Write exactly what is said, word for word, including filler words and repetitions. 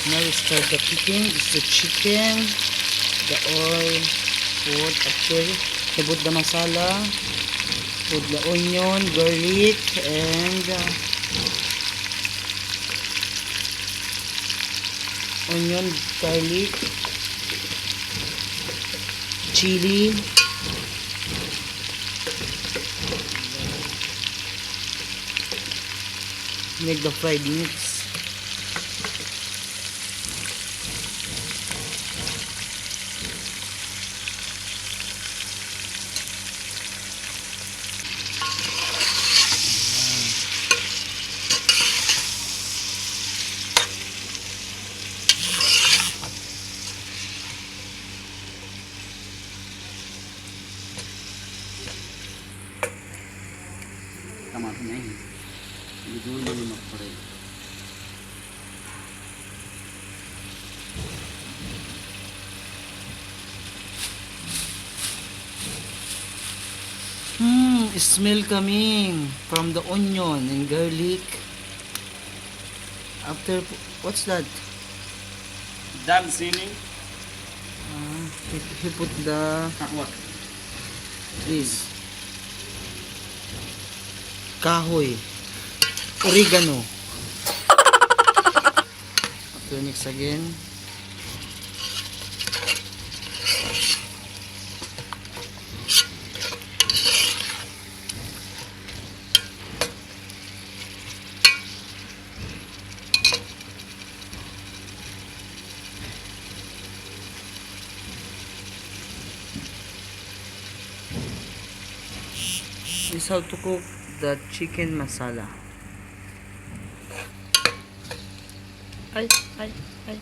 Now we start the cooking. It's the chicken, the oil, food, after, put the masala, put the onion, garlic, and, uh, onion, garlic, chili. Make the fried mix. Tama na eh. Medyo na yung mag-fry. Hmm, smell coming from the onion and garlic. After, what's that? Dancing. Ah, he, he put the, ah, what? This. Kahoy. Oregano. After mix again. Is how to cook the chicken masala. Ay, ay, ay.